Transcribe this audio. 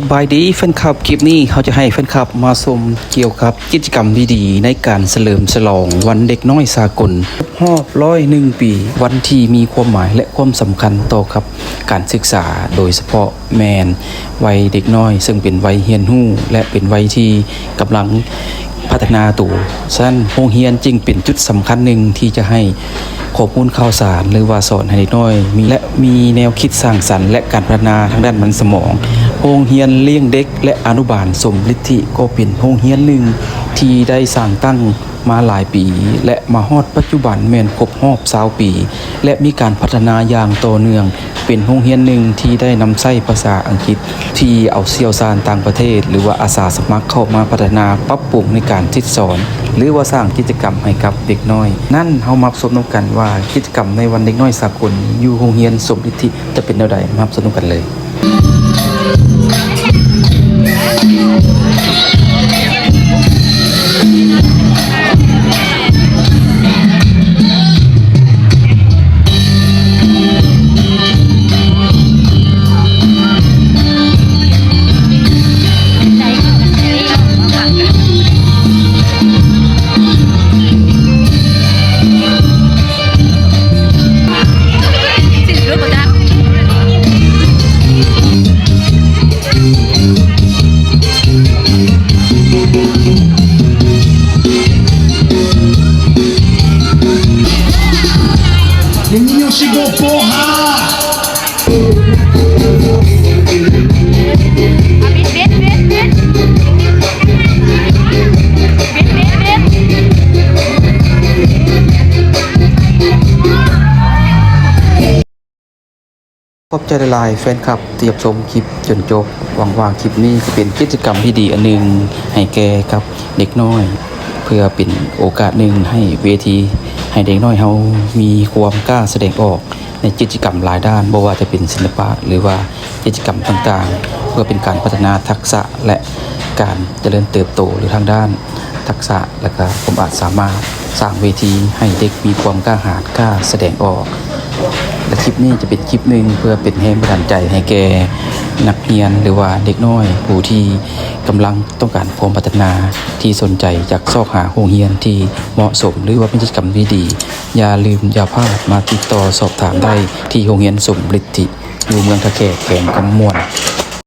ສະບາຍດີແຟນຄລັບ, ຄລິບນີ້ເຮົາຈະໃຫ້ແຟນຄລັບມາຊົມກ່ຽວກັບກິດຈະກຳດີໆໃນການສະເຫຼີມສະຫຼອງວັນເດັກນ້ອຍສາກົນ ຄົບຮອບຮ້ອຍໜຶ່ງປີ, ວັນທີ່ມີຄວາມໝາຍ ແລະ ຄວາມສຳຄັນຕໍ່ກັບການສຶກສາ, ໂດຍສະເພາະແມ່ນໄວເດັກນ້ອຍ, ເຊິ່ງເປັນໄວຮຽນຮູ້ ແລະ ເປັນໄວທີ່ກຳລັງພັດທະນາໂຕ. ສະນັ້ນ, ໂຮງຮຽນຈຶ່ງເປັນຈຸດສຳຄັນໜຶ່ງທີ່ຈະໃຫ້ ຂໍ້ມູນຂ່າວສານ ຫຼືວ່າສອນໃຫ້ເດັກນ້ອຍມີ ແລະ ມີແນວຄິດສ້າງສັນ ແລະ ການພັດທະນາທາງດ້ານມັນສະໝອງ. ໂຮງຮຽນລ້ຽງເດັກ ແລະ ອະນຸບານສົມລິດທິ ກໍເປັນໂຮງຮຽນໜຶ່ງທີ່ໄດ້ສ້າງຕັ້ງມາຫຼາຍປີ ແລະ ມາຮອດປັດຈຸບັນແມ່ນຄົບຮອບຊາວປີ ແລະ ມີການພັດທະນາຢ່າງຕໍ່ເນື່ອງ. ເປັນໂຮງຮຽນໜຶ່ງທີ່ໄດ້ນຳໃຊ້ພາສາອັງກິດ ທີ່ເອົາຊ່ຽວຊານຕ່າງປະເທດ ຫຼືວ່າອາສາສະໝັກເຂົ້າມາພັດທະນາປັບປຸງໃນການສິດສອນ ຫຼືວ່າສ້າງກິດຈະກຳໃຫ້ກັບເດັກນ້ອຍ. ນັ້ນເຮົາມາຊົມນຳກັນວ່າກິດຈະກຳໃນວັນເດັກນ້ອຍສາກົນຢູ່ໂຮງຮຽນສົມລິດທິຈະເປັນແນວໃດ, ມາຮັບຊົມນຳກັນເລີຍ. ຂອບໃຈຫຼາຍໆ ແຟນຄລັບທີ່ຮັບຊົມຄລິບຈົນຈົບ. ຫວັງວ່າຄລິບນີ້ຈະເປັນກິດຈະກຳທີ່ດີອັນໜຶ່ງໃຫ້ແກ່ກັບເດັກນ້ອຍ ເພື່ອເປັນໂອກາດໜຶ່ງໃຫ້ເວທີ ໃຫ້ເດັກນ້ອຍເຮົາມີຄວາມກ້າສະແດງອອກໃນກິດຈະກຳຫຼາຍດ້ານ, ບໍ່ວ່າຈະເປັນສິລະປະ ຫຼືວ່າກິດຈະກຳຕ່າງໆ ເພື່ອເປັນການພັດທະນາທັກສະ ແລະ ການຈະເລີນເຕີບໂຕ ຫຼື ທາງດ້ານທັກສະ ແລະ ກະຄວາມອາດສາມາດ. ສ້າງເວທີໃຫ້ເດັກມີຄວາມກ້າຫານ ກ້າສະແດງອອກ ແລະ ຄລິບນີ້ຈະເປັນຄລິບໜຶ່ງເພື່ອເປັນແຮງບັນດານໃຈໃຫ້ແກ່ນັກຮຽນ ຫຼືວ່າເດັກນ້ອຍຜູ້ທີ່ກຳລັງຕ້ອງການຄວາມພັດທະນາ ທີ່ສົນໃຈຢາກຊອກຫາໂຮງຮຽນທີ່ເໝາະສົມ ຫຼືວ່າມີກິດຈະກຳດີໆ. ຢ່າລືມຢ່າພາດມາຕິດຕໍ່ສອບຖາມໄດ້ທີ່ໂຮງຮຽນສົມລິດທິ ຢູ່ເມືອງທ່າແຂກ ແຂວງຄຳມ່ວນ.